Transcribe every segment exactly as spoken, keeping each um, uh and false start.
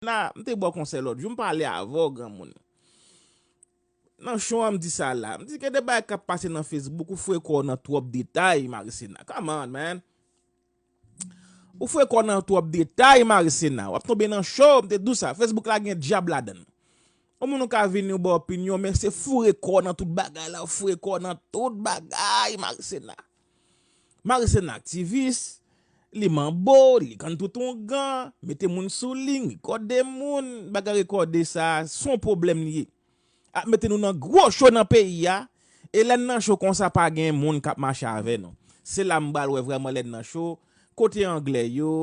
a, m te ba w konsèy lòt jou, m pale avè w, granmoun. Nan show an, m di sa la. M di gen de bagay k ap pase nan Facebook, ou foure kò w nan twòp detay, Marisena. Come on, man. Ou foure kò w nan twòp detay, Marisena. W ap tonbe nan show, m te di w sa. Facebook la gen dyab ladan l. Yon moun ou ka vini ou ba opinyon, men se foure kò w nan tout bagay la, ou foure kò w nan tout bagay, Marisena. Marisena aktivis, li manbo, li konn tout ougan, mete moun sou liy, rekòde moun, bagay rekòde sa, se yon pwoblèm li ye. Ap mete nou nan gwo cho nan peyi a, e lè n nan cho konsa pa gen moun k ap mache avè nou. Se la m pral wè vrèman lè n nan cho, kote anglè yo,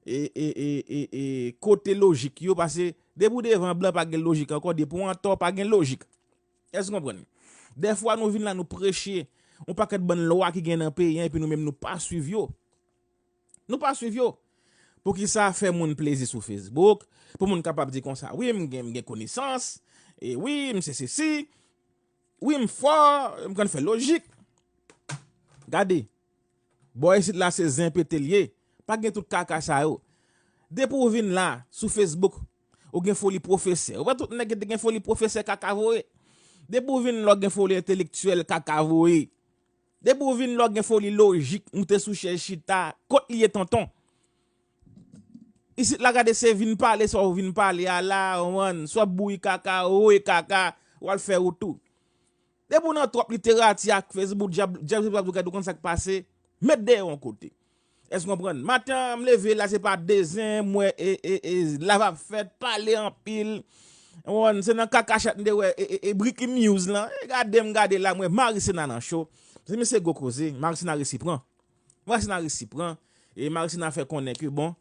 e, e, e, e, e, kote lojik yo, paske depi w devan blan pa gen lojik ankò, depi w antò pa gen lojik. Èske w konprann? Dèfwa nou vin la, nou preche yon pakèt bann lwa ki gen nan peyi an, epi nou menm nou pa swiv yo. Nou pa swiv yo. Poukisa fè moun plezi sou Facebook? Pou moun kapab di konsa, wi, m gen, m gen konesans, e wi, m se sesi, wi, m fò, m konn fè lojik. Gade, bò isit la se zen pete l ye. Pa gen tout kaka sa yo. Depi w vin la, sou Facebook, ou gen foli pwofesè. Ou wè tout nèg ki te gen foli pwofesè kaka voye. Depi w vin la, w gen foli entelektyèl kaka voye. Depi w vin la, w gen foli lojik, moute sou chèz chita. Kot li ye, tonton? Isit la, gade, se vin pale sa w vin pale a la, w konprann? Swa bouyi kaka, woye kaka, w al fè wout ou. Depi w nan twòp literati ak Facebook, dyab, dyab, dyab, dyab, ou konn sa k pase, met dèyè w yon kote. Èske w konprann? Maten an, m leve la, se pa dezen, m wè, e, e, e, lav ap fèt, pale anpil. Ou konprann? Se nan kaka chat m te wè, e, e, e, Bricky Muse lan. E gade m gade la, m wè Marisena nan cho. Se misye gwo koze, Marisena resi pran. Marisena resi pran. E Marisena fè konnen ke, bon,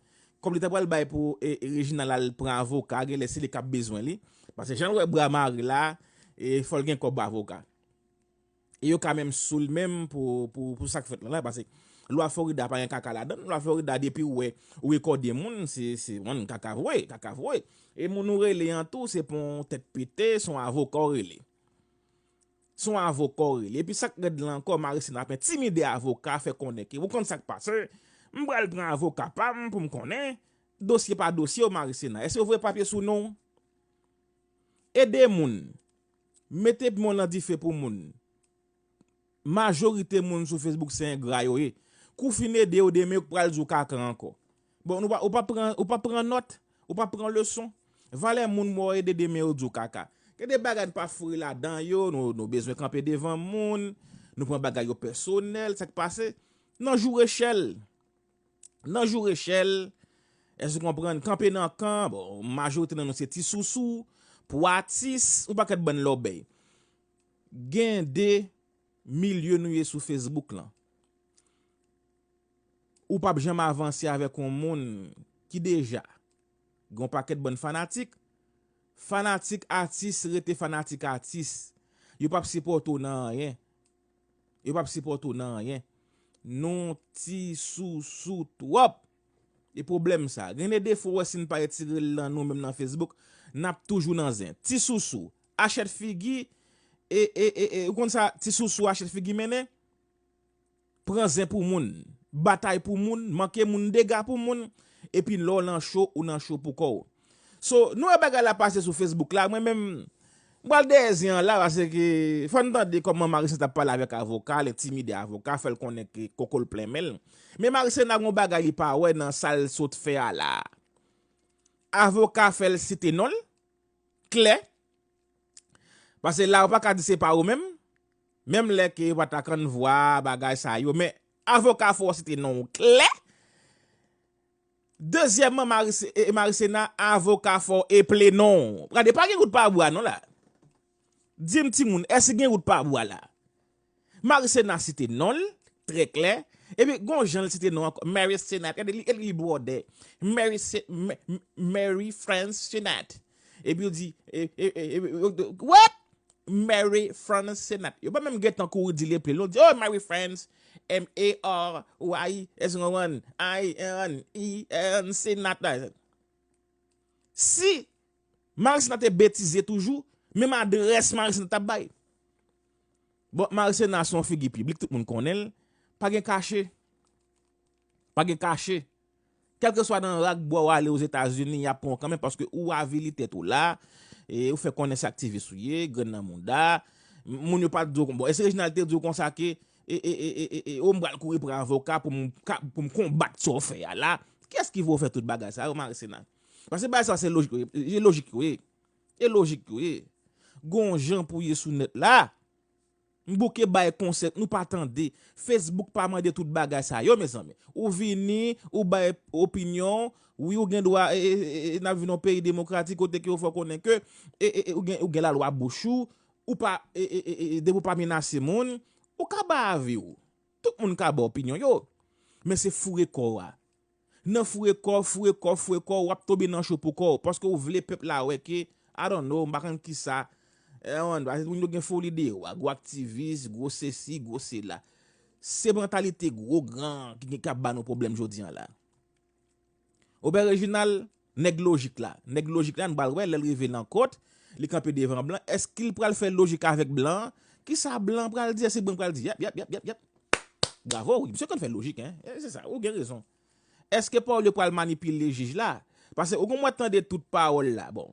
kòb li ta pral bay pou, e, e, Reginald al pran avoka, genlè se li k ap bezwen li. Paske jan l wè bra mare la, e, fò l gen kòb avoka. E yo ka menm sou l menm pou, pou, pou sa k fèt la, la, paske lwa Florida pa gen kaka ladan l. Lwa Florida, depi w wè, ou rekòde moun, se, se, moun kaka voye, kaka voye. E moun ou rele an tou, se pa yon tèt pete, se yon avoka w rele. Se yon avoka w rele. Epi sa k rèd la ankò, Marisena ap entimide avoka, fè konnen ke, ou konn sa k pase, m pral pran avoka pa m pou m konnen, dosye pa dosye w, Marisena. Èske w voye papye sou non w? Ede moun. Mete men w nan dife pou moun. Majorite moun sou Facebook se engra yo ye. Kou w fin ede yo, demen yo k pral di w kaka ankò. Bon, nou pa, ou pa pran, ou pa pran nòt, ou pa pran leson. Valè moun mò ede, demen yo di w kaka. Gen de bagay n pa foure ladan yo, nou, nou bezwen kanpe devan moun, nou pran bagay yo pèsonèl, sa k pase? Nan jou Rechèl. Nan jou Rechèl, èske w konprann? Kanpe nan kan, bon, majorite nan nou se ti sousou, pou atis, yon pakèt bann lòbèy. Gen de milye nou ye sou Facebook lan. Ou p ap janm avanse avèk yon moun ki deja gen yon pakèt bann fanatik. Fanatik atis rete fanatik atis. Yo p ap sipòte w nan anyen. Yo p ap sipòte w nan anyen. Nou ti sousou twòp. E pwoblèm sa. Gen de defo, wè, si n pa retire l nan nou menm nan Facebook, n ap toujou nan zen. Ti sousou, achèt figi, e, e, e, e, ou konn sa, ti sousou achèt figi mennen? Pran zen pou moun, batay pou moun, manke moun dega pou moun, epi lè w nan cho, ou nan cho pou kò w. So, nou wè bagay la pase sou Facebook la, mwen menm, m pral dèyè zen an la, paske fò n tande kòman Marisena t ap pale avèk avoka, l entimide avoka, fè l konnen ke koko l plen men l. Men Marisena gen yon bagay li pa wè nan sa l sot fè a la. Avoka fè l site non l, klè. Paske la, ou pa ka di se pa ou menm. Menm lè ke yo pa ta konn vwa, bagay sa yo. Men avoka fè w site non w klè. Dezyèmman, Marise-, e, e, Marisena, avoka fè w eple non w. Gade, pa gen wout pa bwa non la. Di m, timoun, èske gen wout pa bwa la? Marisena site non l, trè klè. Epi, gon jan l site non ankò. Mary Senat. Gade, li, li bwòdè. Mary Se-, M-, M-, Mary France Senat. Epi, yo di, e, e, e, e, e, what? Mary France Senat. Yo pa menm gentan kouri di l eple l non. Yo di, oh, Mary France, M A R Y, èske w konprann? I N E N, Senat la. Si Marisena te betize toujou, menm adrès Marisena t ap bay. Bon, Marisena se yon figi piblik, tout moun konnen l. Pa gen kache. Pa gen kache. Kèlkeswa nan rak bwa w ale Ozetazini, y ap pran w kanmenm paske ou avili tèt ou la, e ou fè konnen se aktivis ou ye, grenn nan mouda. Moun yo pa t di w, bon, èske Reginald te di w konsa ke, e, e, e, e, e, e, o, m pral kouri pran avoka pou m, ka- pou m konbat sa w fè a la? Kiyès ki voye w fè tout bagay sa yo, Marisena? Paske bagay sa se lojik, e lojik yo ye. E lojik yo ye. Gon jan pou ye sou nèt la. M bouke bay konsèy, nou pa tande. Facebook pa mande tout bagay sa yo, mezanmi. Ou vini, ou bay opinyon, wi, ou gen dwa, e, e, e, e, n ap viv nan yon peyi demokratik kote ke yo fè w konnen ke, e, e, e, ou gen, ou gen lalwa bouch ou, ou pa, e, e, e, e, depi w pa menase moun, ou ka bay avi w. Tout moun ka bay opinyon yo. Men se foure kò w a. Nan foure kò, foure kò, foure kò, w ap tonbe nan cho pou kò w, paske w vle pèp la wè ke, I don't know, m pa konn kisa. E, w konprann, paske moun yo gen foli deyò a, gwo aktivis, gwo sesi, gwo sela. Se mantalite gwo gran ki gen k ap ba nou pwoblèm jodi an la. Ou wè Reginald, nèg lojik la. Nèg lojik la, nou pral wè, lè l rive nan kòt, li kanpe devan blan, èske l pral fè lojik avèk blan an? Kisa blan an pral di? Èske blan an pral di, yap, yap, yap, yap, yap? Bravo, wi, misye konn fè lojik, en. E, se sa, ou gen rezon. Èske pawòl yo pral manipile jij la? Paske ou gon mwen tande tout pawòl la. Bon,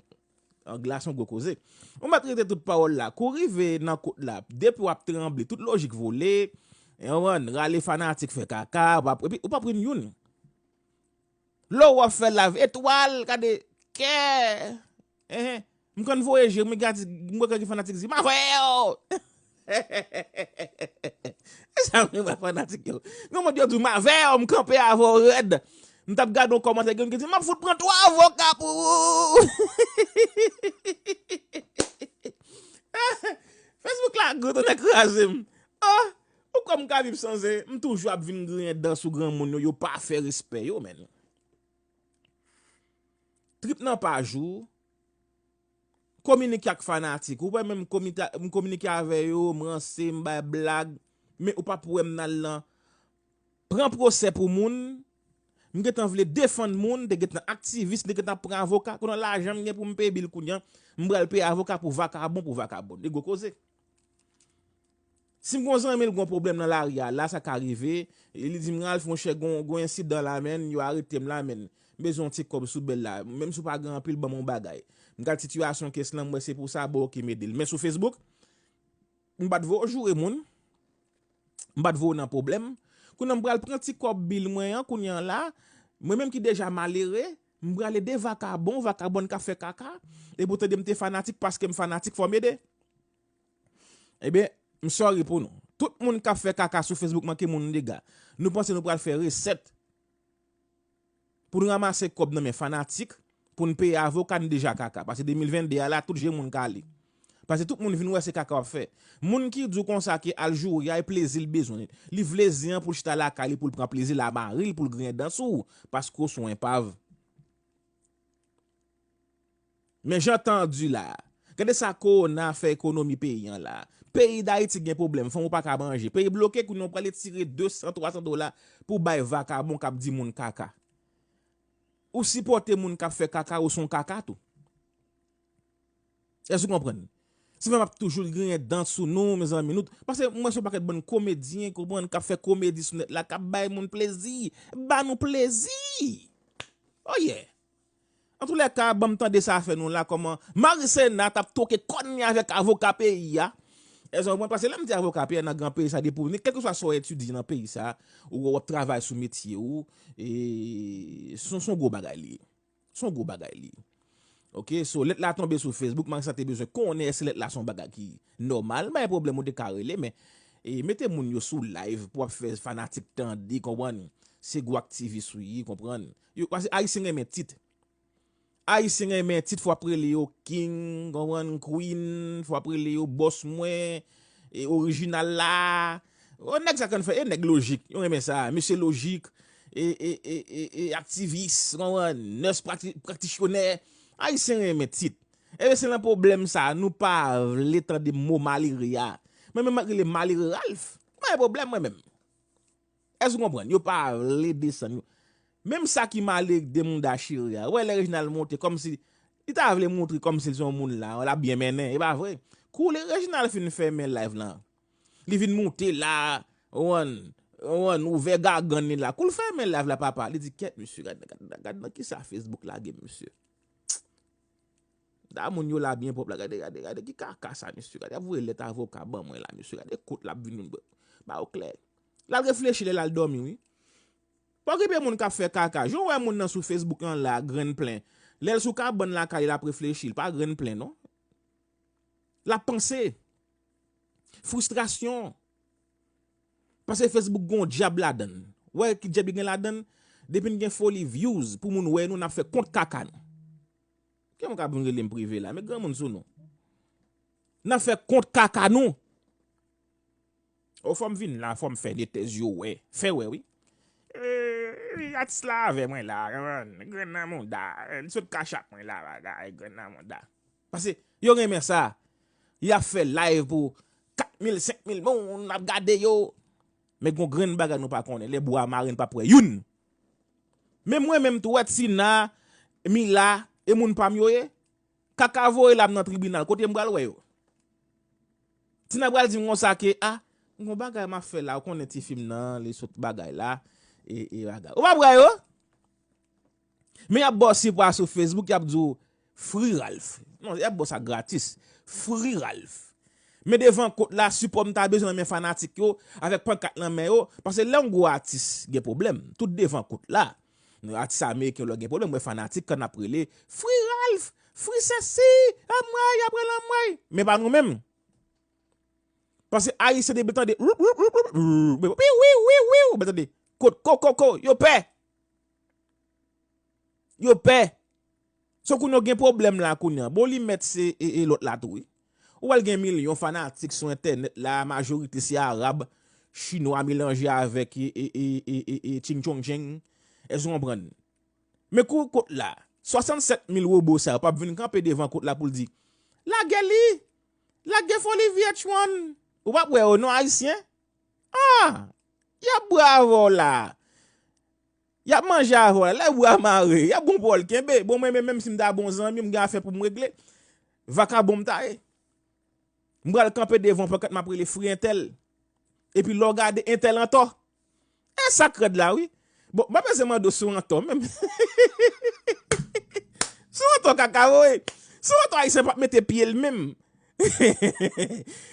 anglè a se yon gwo koze. Ou mèt rete tout pawòl la. Kou rive nan kòt la, depi w ap tranble, tout lojik vole. E w konprann, rale fanatik fè kaka, w p ap, epi ou p ap ri youn. Lè w ap fè live, etwal, gade, kè. Enhen. M konn voye je, m gade, m wè gen fanatik di, m avè w! E sa m renmen fanatik yo. Gen moun yo di, m avè w, m kanpe avè w rèd. M t ap gade yon kòmantè, gen moun ki di, m ap fout pran twa avoka pou ou! Facebook la gwo, tonnè kraze m. Oh, ou kwè m ka viv san zen? M toujou ap vin griyen dan sou granmoun yo, yo pa fè respè yo, menn. Trip nan paj ou, kominike ak fanatik. Ou wè menm komita- m kominike avè yo, m ranse, m bay blag, men ou p ap wè m nan al nan pran pwosè pou moun. M gentan vle defann moun, te gentan aktivis, te gentan pran avoka. Kounye a lajan m gen pou m peye bil kounye a, m pral peye avoka pou vakabon, pou vakabon. E gwo koze. Si m gon zanmi l gon pwoblèm nan lari a la, sa ka rive, e li di m, Ralph, monchè, gon, gon ensidan la, menn, yo arete m la, menn. M bezwen yon ti kòb sou bèl la. Menm si w pa gen anpil, ban m yon bagay. M gad sitiyasyon kes lan, m wè se pou sa, bon, oke, m ede l. Men sou Facebook, m pa t voye w joure moun. M pa t voye w nan pwoblèm. Kounye a m pral pran ti kòb bil mwen an, kounye a la, mwen menm ki deja malere, m pral ede vakabon, vakabòn k ap fè kaka, epi w tande m te fanatik, paske m fanatik, fò m ede. Ebyen, m sorry pou nou. Tout moun k ap fè kaka sou Facebook manke moun dega. Nou panse nou pral fè resèt pou n ranmase kòb nan men fanatik, pou n peye avoka, n deja kaka. Paske de mil venn de a la, tout je moun kale. Paske tout moun vin wè se kaka w ap fè. Moun ki di w konsa ke al joure a e plezi l bezwen. Li vle zen an pou l chita lakay li, pou l pran plezi l a mari l, pou l griyen dan sou ou. Paske w se yon enpav. Men jan tan di la, gade sa kowona fè ekonomi peyi an la. Peyi Dayiti gen pwoblèm, fanm ou pa ka manje. Peyi bloke, kounye a w prale tire de san, twa san dola pou bay vakabon k ap di moun kaka. Ou sipòte moun k ap fè kaka, ou se yon kaka tou. Èske w konprann? Se fè m ap toujou griyen dan sou nou, mezanmi. Nou, paske mwen se yon pakèt bann komedyen, konprann, k ap fè komedi sou nèt la, k ap bay moun plezi. Ba nou plezi! Oh yeah! Antoulèka, ban m tande sa fè nou la, kòman Marisena t ap twoke kòn li avèk avoka peyi a. Èske w konprann? Paske lè m di avoka peyi a nan gran peyi sa, depi w ni, kèlkeswa sa w etidye nan peyi sa, ou w ap travay sou metye ou, e se yon, se yon gwo bagay li ye. Se yon gwo bagay li ye. Oke, so lèt la tonbe sou Facebook, Marisena te bezwen konnen èske lèt la se yon bagay ki nòmal, pa gen pwoblèm, ou te ka rele, men e, mete moun yo sou live pou ap fè fanatik tande, konprann? Se gwo aktivis ou ye, konprann? Yo, paske Ayisyen renmen tit. Ayisyen renmen tit, fò ap rele yo king, konprann, queen, fò ap rele yo bòs mwen, e orijinal la. O, nèg sa konn fè, e nèg lojik, yo renmen sa, mesye lojik, e, e, e, e, e aktivis, konprann, nurse prati-, practitioner. Ayisyen renmen tit. Ebyen, se nan pwoblèm sa, nou pa vle tande mo malere a. Mwen menm, m ap rele malere Ralph. Mwen gen pwoblèm, mwen menm. Èske w konprann? Yo pa vle desann yo. Menm sa ki male de mouda chire a. Ou wè lè Reginald monte kòmsi li ta vle montre kòmsi l se yon moun la, l ap byen mennen. E pa vre. Kou lè Reginald fin fèmen live lan, li vin monte la, ou konprann, Ou konprann, ouvè gagann li la. Kou l fèmen live la, papa, li di, kèt, mesye, gad, gad, gad, gad nan kisa Facebook lage m, mesye. Da moun yo la byen pwòp la, gade, gade, gade, ki kaka sa, mesye, gade, y ap voye lèt avoka ban mwen la, mesye, gade kot l ap vin ba yo klè. L al reflechi lè l al dòmi, wi. Pa okipe moun k ap fè kaka. Jan w wè moun nan sou Facebook lan la, grenn plen. Lè l sou kabann lakay, l ap reflechi, l pa grenn plen, non. L ap panse. Fristrasyon. Paske Facebook gon dyab ladann. Wè ki dyab li gen ladann? Depi n gen foli views pou moun wè nou, n ap fè kont kaka nou. Gen moun k ap vin rele m prive la, men granmoun sou nou. N ap fè kont kaka nou. O, fò m vin la, fò m fè de tèz yo wè. Fè wè, wi. E, atis la avè mwen la, grenn nan mouda. Li sot kachap mwen la, bagay, grenn nan mouda. Paske yo renmen sa. Y ap fè live pou kat mil, senk mil moun ap gade yo. Men gon grenn bagay nou pa konnen. Lè bwa mare n p ap wè youn. Men mwen menm tou, wè Tina, Mila, e moun pa m yo ye. Kaka voye la m nan tribinal, kote m pral wè yo? Tina pral di m konsa ke, a, gon bagay m ap fè la, ou konnen ti fi m nan, li sot bagay la, e, e bagay. Ou p ap wè yo? Men y ap ba w sipò a sou Facebook, y ap di w, Free Ralph. Non, y ap ba w sa gratis. Free Ralph. Men devan kont la, sipò m ta bezwen nan men fanatik yo, avèk pankat nan men yo, paske lè yon gwo atis gen pwoblèm, tout devan kont la. Atis ameriken lè gen pwoblèm, wè fanatik kan ap rele, Free Ralph, Free sesi, anmwey, y ap rele anmwey. Men pa nou menm. Paske Ayisyen depi tande, woup, woup, woup, woup, woup, wiw, wiw, wiw, wiw, ben tande, kot, ko, ko, ko, yo pè. Yo pè. So kounye a gen pwoblèm la kounye a. Bon, li mèt se e, e lòt la tou, wi. Ou wè l gen milyon fanatik sou entènèt la, majorite se arab, chinwa melanje avèk e, e, e, e, e, e, ching chong cheng. Èske w konprann? Men kou kont la, swasannsèt mil wobo sa yo p ap vin kanpe devan kont la pou l di, lage li! Lage foli V H one! Ou p ap wè yo non, Ayisyen? Ah! Y ap bwè avè w la! Y ap manje avè w la, lè bwa mare, y ap bon pou w kenbe. Bon, mwen menm, menm si m ta bon zanmi, m gen afè pou m regle. Vakabon m ta ye. M pral kanpe devan pankart m ap rele Free Entèl. Epi lè w gade Entèl antò. E sa k rèd la, wi. Bon, m pa bezwen mande w si w antò menm. Si w antò kaka, wi. Si w antò Ayisyen p ap mete pye l menm.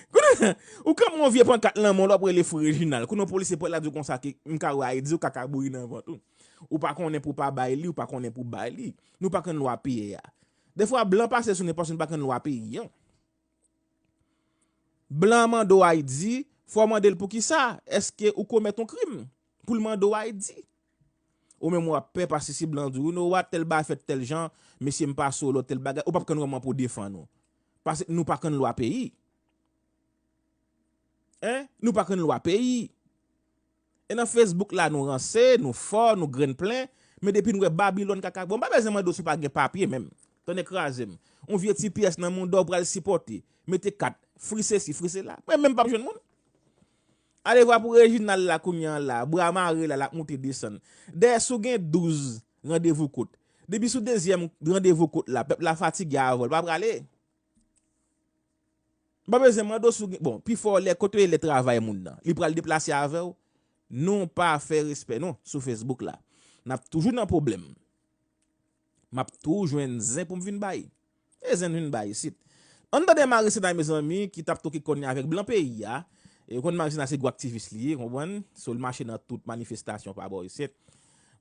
Kounye a, ou kanpe yon vye pankat lan men w, w ap rele Free Reginald. Kounye a, yon polisye pral la di w konsa ke m ka wè I D, ou kaka bouyi nan vant ou. Ou pa konnen pou w pa bay li, ou pa konnen pou w bay li. Nou pa konn lwa peyi a. Defwa, blan pase sou nou paske nou pa konn lwa peyi an. Blan mande w I D, fò w mande l poukisa? Èske ou komèt yon krim? Pou l mande w I D. Ou menm w ap pè paske si blan di w, you know what, tèl bagay fèt tèl jan, mesye m pase w lòt tèl bagay, ou p ap konn kòman pou w defann ou. Paske nou pa konn lwa peyi. Hein? Nou pa konn lwa peyi. E nan Facebook la, nou ranse, nou fò, nou grenn plen, men depi n wè Babilòn kaka, bon, m pa bezwen mande w si w pa gen papye menm. Tande kraze m. Yon vye ti pyès nan mouda w pral sipòte. Mete kat, Free sesi, Free sela. Mwen menm p ap jwenn moun. Alevwa pou Reginald la kounye a la, bra mare la, l ap moute desann. Dayè si w gen douz randevou kot, depi sou dezyèm randevou kot la, pèp la fatige avè w, l pa prale. M pa bezwen mande w si w gen, bon, pifò lè kote w ye lè travay moun nan, li pral deplase avè w. Nou pa fè respè non sou Facebook la. N ap toujou nan pwoblèm. M ap tou jwenn zen pou m vin bay. E zen vin bay isit. Ann tande Marisena, mezanmi, ki t ap toke kòn li avèk blan peyi a. E ou konn Marisena se gwo aktivis li ye, konprann? So l mache nan tout manifestasyon pa bò isit.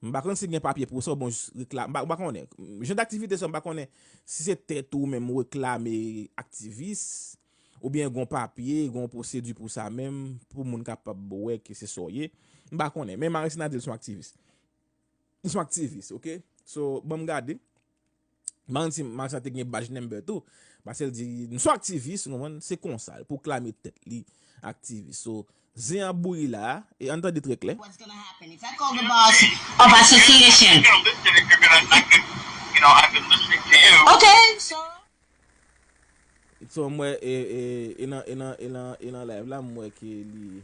M pa konn si l gen papye pou sa, bon, jis reklame. M pa, m pa konnen. Jan d aktivite sa, m pa konnen si se tèt ou menm ou reklame aktivis, oubyen gon papye, gon pwosedi pou sa menm, pou moun kapab wè ke se sa w ye. M pa konnen. Men Marisena di l se yon aktivis. Li se yon aktivis, oke? So, ban m gade. M pa konn si Marisena te gen badge number tou. Paske l di, m se yon aktivis, ou konprann? Se konsa, l pwoklame tèt li aktivis. So, zen an bouyi la, e ann tande trè klè. What's gonna happen? If I call the boss of association. Okay, so. So, m wè, e, e, e nan, e nan, e nan, e nan live la, m wè ke li,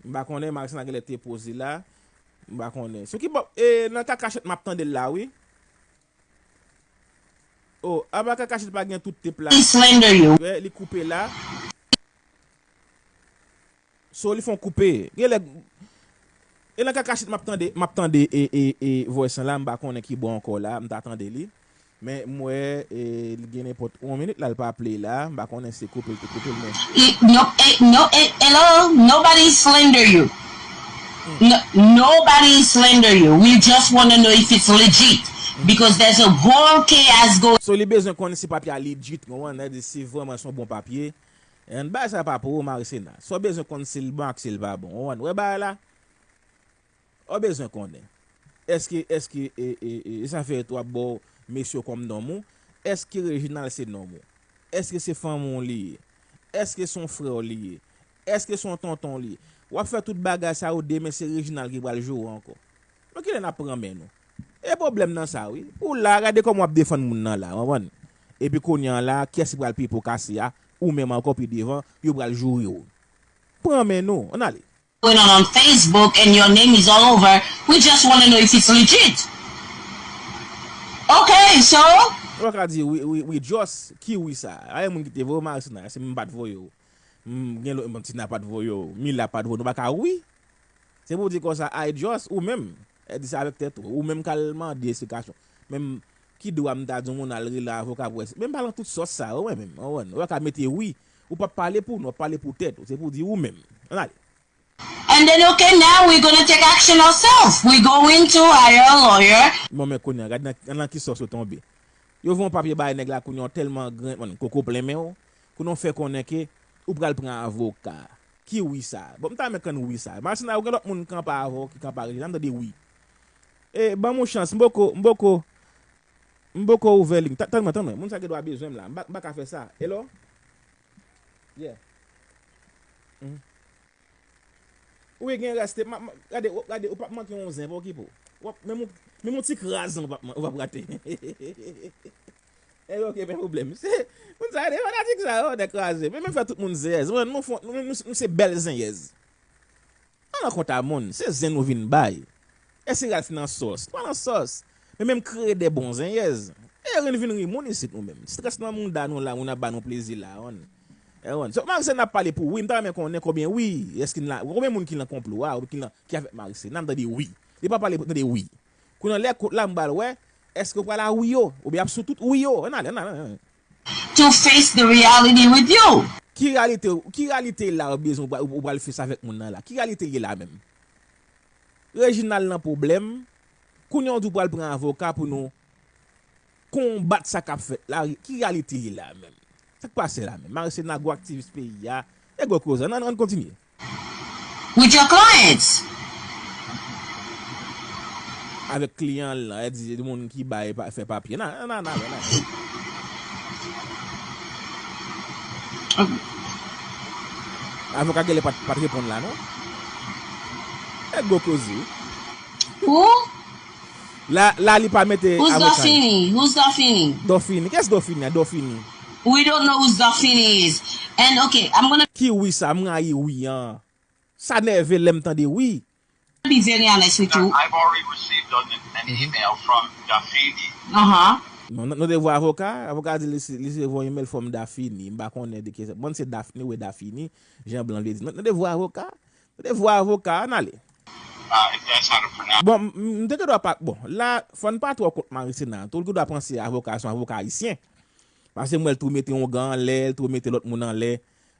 m pa konnen, Marisena genlè te poze la. M pa konnen. Sou ki bò, e, nan ka kachèt m ap tande l la, wi. O, anba ka kachèt pa gen tout tep la. Wè, li koupe la. So li fè yon koupe. Genlè e nan kakachit m ap tande, m ap tande e, e, e voice lan la, m pa konnen ki bò ankò la, m ta tande li. Men m wè e, li gen nenpòt yon minit la, l pa play la, m pa konnen se koupe l te koupe l, men. It, no, it, no, it, hello, nobody slander you. No, nobody slander you. We just want to know if it's legit because there's a goal chaos going. So li bezwen konn si papye a legit, ou konprann, si vrèman se yon bon papye. And bagay sa pa pou ou, Marisena. So w bezwen konn si l bon ak si l pa bon. Ou konprann, wè bagay la? Ou bezwen konnen. Èske, èske e, e, e, e sa fè tou ap ba w mesye kòm nonm ou? Èske Reginald se nonm ou? Èske se fanmi w li ye? Èske se yon frè w li ye? Èske se yon tonton w li ye? W ap fè tout bagay sa yo, demen se Reginald ki pral joure w ankò. Bon, kilè n ap pran men nou? E pwoblèm nan sa wi. Ou la, gade kòman w ap defann moun nan la, w konprann? Epi kounye a la, kiyès ki pral peye po kase a? Ou menm ankò pi devan, yo pral joure w. Pran men nou, ann ale. Going on on Facebook and your name is all over. We just want to know if it's legit. Okay, so. Ou pa ka di wi, wi, wi, just, ki wi sa? A, e moun ki te voye w Marisena, se m pa t voye w. M, gen lòt, bon, Tina pa t voye w, Mila pa t voye w, nou pa ka wi. Se pou w di konsa, I just, ou menm. E di sa avèk tèt ou. Ou menm k al mande esplikasyon. Menm ki dwa m ta di w moun al rele avoka pou wè si. Men m pa nan tout sòs sa yo, mwen menm. Ou konprann? Ou pa ka mete wi. Ou p ap pale pou nou, w ap pale pou tèt ou. Se pou w di ou menm. Ann ale. And then, okay, now we're gonna take action ourselves. We're going to hire a lawyer. Bon, men kounye a, gad nan, nan ki sòs ou tonbe. Yo voye yon papye bay nèg la, kounye a w tèlman grenn, bon, koko plen men w, kounye a w fè konnen ke ou pral pran avoka. Ki wi sa? Bon, m ta renmen konn wi sa. Marisena, ou gen lòt moun kanpe avè w ki kanpe ak Reginald, m tande wi. E, ban m yon chans, m poko, m poko, m poko ouvè liy. Ta-, tann mwen, tann mwen. Moun sa gen dwa bezwen m la. M pa, m pa ka fè sa. Hello? Yeah. Mhm. Ou gen reste, ma, ma, gade, w-, gade, ou p ap manke yon zen, pa okipe w. W ap, menm yon, menm yon ti kraze, ou p ap, ou p ap rate. E ok, pa pwoblèm. Se, moun sa yo, fanatik sa yo, nèg kraze. Men menm fè tout moun zenyèz. Mwen, nou fon, nou, nou, nou se bèl zenyèz. An nan kont a moun, se zen nou vin bay. Èske Ralph nan sòs? Nou pa nan sòs. Men menm kreye de bon zenyèz. E rin vin ri moun isit nou menm. Strès nan mouda nou la, moun ap ba nou plezi la, on. E on. So, Marisena ap pale pou wi, m ta renmen konnen konbyen wi, èske n la, konbyen moun ki nan konplo a, ou ki nan, ki avèk Marisena, m tande wi. Li pa pale pou tande wi. Kounye a lè kout la m pral wè, èske w pral a wi yo, oubyen ap sou tout wi yo. Ann ale, ann ale, ann ale. To face the reality with you. Ki reyalite, ki reyalite la ou bezwen ou pral, ou pral fes avèk moun nan la? Ki reyalite ye la menm? Reginald nan pwoblèm, kounye a w di w pral pran avoka pou nou konbat sa k ap fèt la, ki reyalite ye la menm? Sa k pase la menm? Marisena gwo aktivis peyi a, e gwo koze, ann, ann kontinye. With your clients. Avèk kliyan l lan, e di moun ki bay pa, fè papye. Nan, nan, nan, nan. Avoka genlè pa t, pa t reponn la, non? E gwo koze. Who? La, la li pa mete Who's avoka. Dofini? Who's Dofini? Dofini. Kiyès Dofini a? Dofini. We don't know who Dofini is. And okay, I'm gonna Ki wi sa? M rayi wi an. Sa nève lè m tande wi. be very honest with you. I've already received an, an email from Dafini. Uh-huh. Non, nou, nou te vwa avoka. Avoka di li, se- li se voye yon imèl fòm Dafini. M pa konnen de ki. Mwen se Daphne, wi, Dafini. Jan Blan vle di. Nou, nou te vwa avoka. Nou te vwa avoka. Ann ale. Uh, if that's how to pronounce Bon, m- m te gen dwa pa. Bon, la, fò n pa twò kont Marisena. Tou l gen dwa panse avoka se yon avoka ayisyen. Paske m wè l tou mete yon gan anlè, l tou mete lòt moun anlè.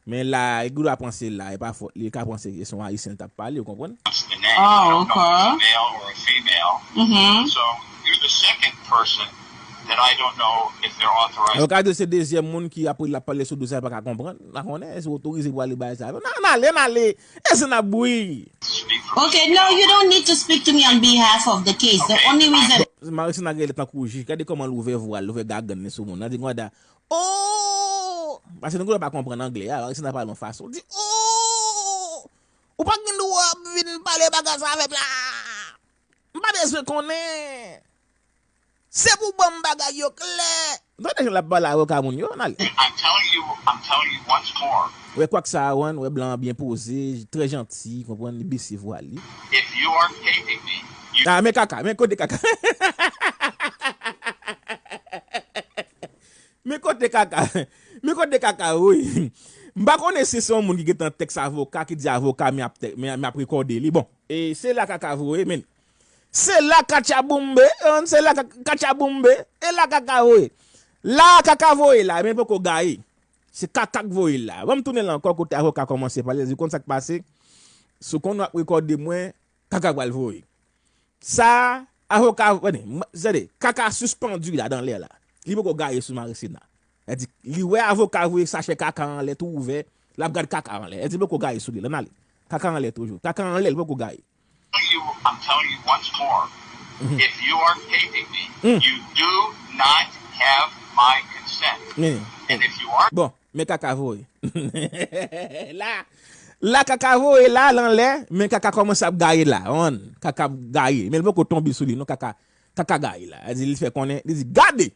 Men la, li gen dwa panse la, e pa fòt li, li ka panse se yon ayisyen l t ap pale, ou konprann? the name. Oh, I don't know if it's a okay. male or a female. Mm-hmm. So you're the second person that I don't know if they're authorized. Avoka di se dezyèm moun ki apre l ap pale sou dosye a pa ka konprann, pa konnen, èske otorize pou ale bay sa. Nan, nan ale, nan ale. Èske n ap bouyi? to speak for Okay, no, you don't need to speak to me on behalf of the case. The only reason Marisena genlè tankou jij. Gade kòman l ouvè vwa l, l ouvè gagann li sou moun nan. Di, "Gwanda, oh!" Paske nou pa konprann anglè a. Marisena pale yon fason. L di, "Oh! Ou pa gen dwa ap vin pale bagay sa avèk la. M pa bezwen konnen. Se pou ban m bagay yo klè." Tande jan l ap pale avoka moun yo, ann ale. I'm telling you, I'm telling you once more. Wè kwak sa a, wè blan an byen poze, trè janti, konprann, li bese vwa li. If you are taping me, you Ah, men kaka, men kote kaka. Men kote kaka. Men kote kaka, wi. M pa konnen si se yon moun ki gentan tèks avoka, ki di avoka, men ap tè-, men, men ap rekòde li. Bon, e se la kaka voye, men. Se la katchaboumbe, se la ka-, katchaboumbe, e la kaka voye. La kaka voye la, men poko gaye. Se kaka k voye la. Ban m tounen la ankò kote avoka kòmanse pale, di konn sa k pase. Si w konn w ap rekòde mwen, kaka pral voye. Sa, avoka, tande, m-, tande, kaka sispann la dan lè la. Li poko gaye sou Marisena. Li di, li wè avoka voye sachè kaka anlè tou ouvè, l ap gad kaka anlè. Li di, li poko gaye sou li, l ann ale. Kaka anlè toujou. Kaka anlè, li poko gaye. You, I'm telling you once more, if you are taping me, you do not have my consent. And if you are Bon, men kaka voye. La, la kaka voye la, l anlè, men kaka kòmanse ap gaye la. Kaka ap gaye. Men l poko tonbe sou li, non, kaka, kaka gaye la. Li di, li fè konnen, li di, gade!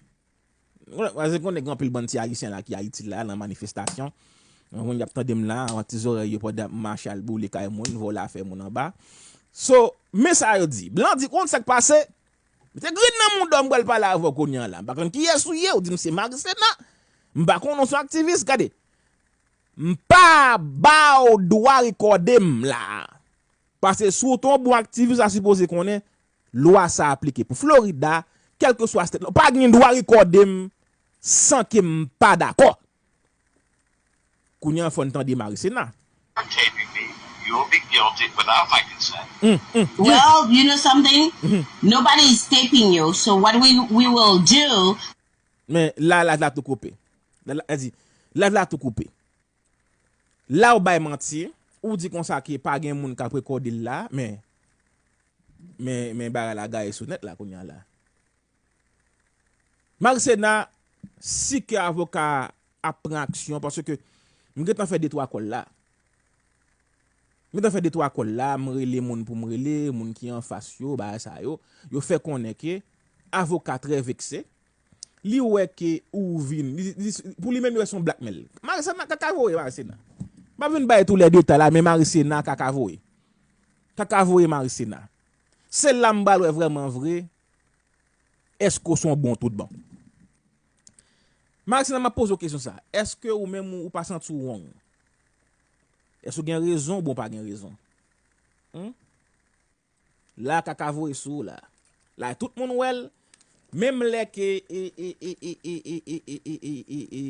Paske konnen gen anpil bann ti Ayisyen la ki Ayiti la, nan manifestasyon. Moun y ap tande m la, an ti zòrèy yo pandan m mache al boule kay moun, vòlè afè moun anba. So, men sa yo di. Blan di, konn sa k pase? Mete grenn nan mouda w, m pral pale avè w kounye a la. M pa konn kiyès ou ye, ou di m se Marisena. M pa konnen w se yon aktivis, gade. M pa ba w dwa rekòde m la. Paske si w te yon bon aktivis, sa sipoze konnen lwa sa aplike pou Florida, kèlkeswa state la. Ou pa gen dwa rekòde m san ke m pa dakò. Kounye a fò n tande Marisena. Taping me, you will be guilty without my consent. Mm, mm, mm. Well, you know something? Nobody is taping you. So what we we will do? Men la, live la tou koupe. La, la, di, live la tou koupe. La ou bay manti, ou di konsa ke pa gen moun k ap rekòde l la, men, men, men bagay la gaye sou nèt la kounye a la. Marisena, si ke avoka ap pran aksyon, paske m gentan fè de twa kòl la. M gentan fè de twa kòl la, m rele moun pou m rele, moun ki anfas yo, bagay sa yo. Yo fè konnen ke avoka trè vekse. Li wè ke ou vin, li, li, pou li menm, li wè se yon blackmail. Marisena kaka voye, Marisena. M pa vin bay tout lè detay la, men Marisena kaka voye. Kaka voye, Marisena. Se la m pral wè vrèman vre, èske w se yon bon tout bon. Marisena, m ap poze w kesyon sa. Èske ou menm ou, ou pa santi w wrong? Èske w gen rezon oubyen w pa gen rezon? Hmm? La kaka voye sou ou la. La tout moun wè l. Menm lè ke e, e, e,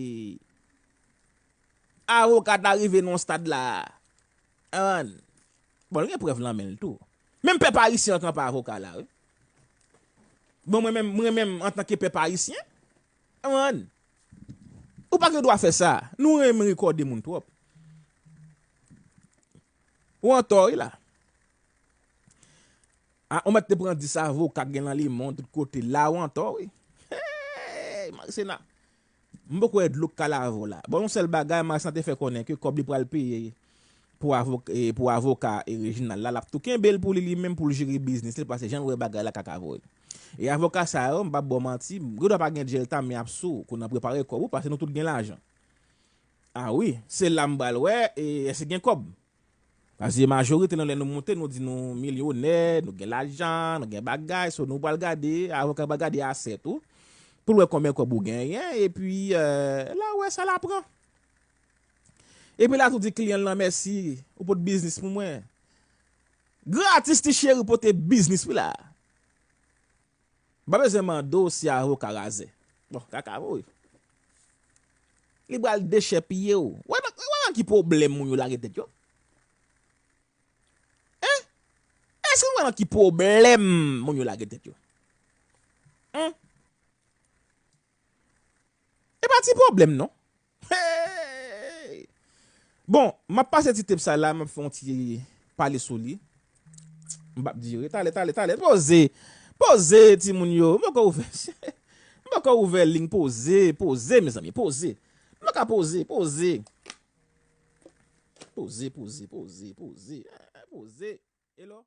avoka ta rive nan yon stad la. Ann. Bon, l gen prèv nan men l tou. Menm pèp ayisyen an kanpe avoka la, wi. Bon, mwen menm, mwen menm, antanke pèp ayisyen, ann. Ou pa gen dwa fè sa. Nou renmen rekòde moun twòp. Ou antò, wi, la. A, ou mèt te pran dis avoka k gen nan lemond tout kote. La, ou antò, wi. Hey, Marisena. M poko wè dlo k kale avè w la. Bon, yon sèl bagay, Marisena te fè konnen ke kòb li pral peye pou avoka, e, pou avoka e Reginald la, l ap tou kenbe l pou li, li menm pou l jere biznis li, paske jan l wè bagay la kaka voye. E avoka sa yo, m p ap ba w manti, gen dwa pa gen djèl ta, men y ap sou w, kounye a prepare kòb ou, paske nou tout gen lajan. A wi, se la m pral wè, e èske gen kòb? Paske majorite nou, lè nou monte, nou di nou milyonè, nou gen lajan, nou gen bagay, so nou pral gade, avoka pral gade asèt ou, pou l wè konbyen kòb ou genyen, epi, eh, l a wè sa l a pran. Epi l a tou di kliyan l lan mèsi, ou pot biznis pou mwen. Gratis ti cheri pote biznis wi la. M pa bezwen mande w si avoka razè. Bon, kaka voye. Li pral dechèpiye w. Wè nan, wè nan ki pwoblèm moun yo lage tèt yo? Hein? Èske w wè nan ki pwoblèm moun yo lage tèt yo? Hein? E pa ti pwoblèm non. Hey! Bon, m ap pase ti tep sa la, m ap fè yon ti pale sou li. M p ap dire. Talè, talè, talè. Poze. Poze, timoun yo. M poko ouvè. M poko ouvè liy poze. Poze, mezanmi. Poze. M poko poze. Poze. Poze, poze, poze, poze. Eh, poze. Hello?